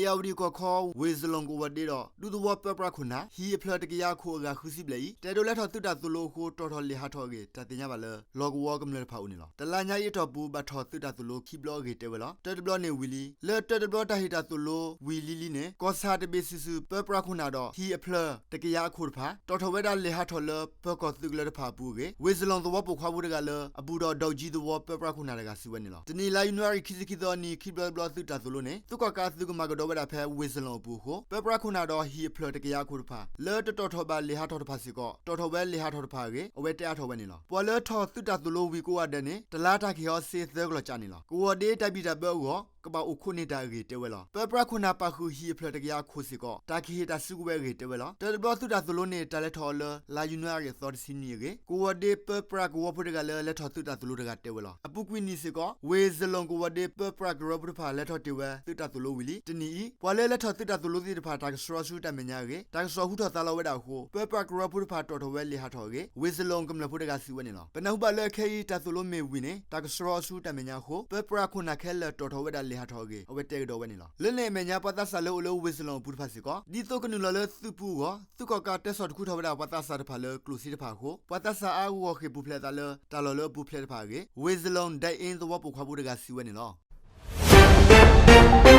အ့ၣ်ယၣ်ဝတံၣ်ကီၢ်ခီ ဝ့ၢ်စလီၣ်ကဝီၤဒ့ဒီး ဒူသဝီပၢပြးခိၣ်နၢ် ဟံၣ်အဖျၢၣ်တကယၤအခိၣ်အဂၤဃုဆံဘျဲၣ်အံၤ တဲဒိးလဲၤထီၣ်သုးတၢ်သိၣ်လိအဃိ တီၣ်ထီၣ်လံာ်ဟးထီၣ်အဂ့ၢ် တၢ်သ့ၣ်ညါဘၣ်လၢ လီၢ်ကဝီၤကမျၢၢ်တဖၣ်အအိၣ်န့ၣ်လီၤ. တလါညါအံၤအတီၢ်ပူၤ ဘၣ်ထီၣ်သုးတၢ်သိၣ်လိခံဘျီအဂ့ၢ်တဲဝဲလီၤ. တၢတဘျီန့ၣ်ဝံၤလံ. လၢတၢတဘျီတၢ်ဟ့ၣ်တၢ်သိၣ်လိဝံၤလံလံန့ၣ် ကီၢ်ဆၣ်တဘ့ၣ်စုာ်စုာ် ပၢပြးခိၣ်နၢ်ဒီး ဟံၣ်အဖျၢၣ်တကယၤအခိၣ်တဖၣ် တီၣ်ထီၣ်ဝဲဒၣ်လံာ်ဟးထီၣ်လၢ ပၢၤကီၢ်သုးကလၢၤတဖၣ်အပူၤအဂ့ၢ် ဝ့ၢ်စလီၣ်သဝီပိာ်ခွါဖိတဂၤလၢ အဘူးဒီး ဒိၣ်ကၠံသဝီပၢပြးခိၣ်နၢ်တဂၤစံးဝဲန့ၣ်လီၤ. တနံၤလါယနူၤအါရံၤခံဆံခံသီအနံၤ ခံဘျီတဘျီသုးတၢ်သိၣ်လိန့ၣ် သုးကီၣ်ကးအသုးကမၤကဒီးဝဲဒၣ်ဖဲဝ့ၢ်စလီၣ်အပူၤအဃိ ပၢပြးခိၣ်နၢ်ဒီးဟံၣ်အဖျၢၣ်တကယၤအခိၣ်တဖၣ် လၢတတီၣ်ထီၣ်ဘၣ်လံာ်ဟးထီၣ်တဖၣ်စ့ၢ်ကီး တီၣ်ထီၣ်ဝဲလံာ်ဟးထီၣ်တဖၣ်အဂ့ၢ် အဝဲတဲအါထီၣ်ဝဲန့ၣ်လီၤ. ပှၤလၢထီၣ်သုးတၢ်သိၣ်လိဝံၤကိးဂၤဒဲးန့ၣ် တလါတၢ်ကဟ့ၣ်အီၤစ့သၢကလီၢ်ကၠးန့ၣ်လီၤ. ကဝီၤဒ့တၢ်ဘံၣ်တၢ်ဘၢအဂီၢ် ကဘၣ်အိၣ်ခိးန့ၢ်တၢ်အဂ့ၢ်တဲဝဲလီၤ. ပၢပြးခိၣ်နၢ်ပာ်ဃုာ်ဟံၣ်အဖျၢၣ်တကယၤအခိၣ်စ့ၢ်ကီး တၢ်ကဟ့ၣ်တၢ်စုကဝဲၤအဂ့ၢ်တဲဝဲလီၤ. တၢတဘျီသုးတၢ်သိၣ်လိန့ၣ် တၢ်လဲၤထီၣ်အီၤလၢ လါယနူၤအါရံၤအသီတဆံနံၤအဂ့ၢ် ကဝီၤဒ့ပၢပြးကရၢဖိတဂၤလၢ လဲၤထီၣ်သုးတၢ်သိၣ်လိတဂၤတဲဝဲလီၤ. အပူၤကွံာ်နံၣ်စ့ၢ်ကီး ဝ့ၢ်စလီၣ်ကဝီၤဒ့ပၢပြးကရၢဖိတဖၣ် လဲၤထီၣ်တ့ၢ်ဝဲသုးတၢ်သိၣ်လိဝံၤလံ. တနံၤအံၤ ပှၤလၢလဲၤထီၣ်သုးတၢ်သိၣ်လိသ့ၣ်တဖၣ် တၢ်ကဆှီဆူတၢ်မဲာ်ညါအဂ့ၢ် တၢ်ကဆှီဟူထီၣ်သါလီၤဝဲဒၣ်အဃိ ပၢပြးကရၢဖိတဖၣ်တီၣ်ထီၣ်ဝဲလံာ်ဟးထီၣ်အဂ့ၢ် ဝ့ၢ်စလီၣ်ကမျၢၢ်ဖိတဂၤစံးဝဲန့ၣ်လီၤ. ပနၢ်ဟူဘၣ်လၢခဲအံၤ တၢ်သိၣ်လိမ့ၢ်ဝံၤန့ၣ် တၢ်ကဆှီဆူတၢ်မဲာ်ညါအဃိ ပၢပြးခိၣ်နၢ်ခဲလၢာ်တီၣ်ထီၣ်ဝဲဒၣ်လံာ်ဟးထီၣ်အဂ့ၢ် အဝဲတဲကဒီးဝဲန့ၣ်လီၤ. လၢန့ၣ်အမဲာ်ညါ ပှၤသးစၢ်လၢအိၣ်လၢဝ့ၢ်စလီၣ်အပူၤတဖၣ်စ့ၢ်ကီး ဒ်သိးကနုာ်လီၤလၢသုးပူၤအဂီၢ် သုးကီၣ်ကးတဲဆီၣ်တခူထီၣ်ဝဲဒၣ်ပှၤသးစၢ်တဖၣ်လၢကျိၣ်စ့တဖၣ်အဃိ ပှၤသးစၢ်အါဂီၢ်ဂီၢ်ဃ့ၢ်ပူၤဖျဲးအသးလၢ တၢ်လီၢ်လၢအပူၤဖျဲးတဖၣ်အဂ့ၢ် ဝ့ၢ်စလီၣ်ဒဲအ့သဝီပိာ်ခွါဖိတဂၤစံးဝဲန့ၣ်လီၤ.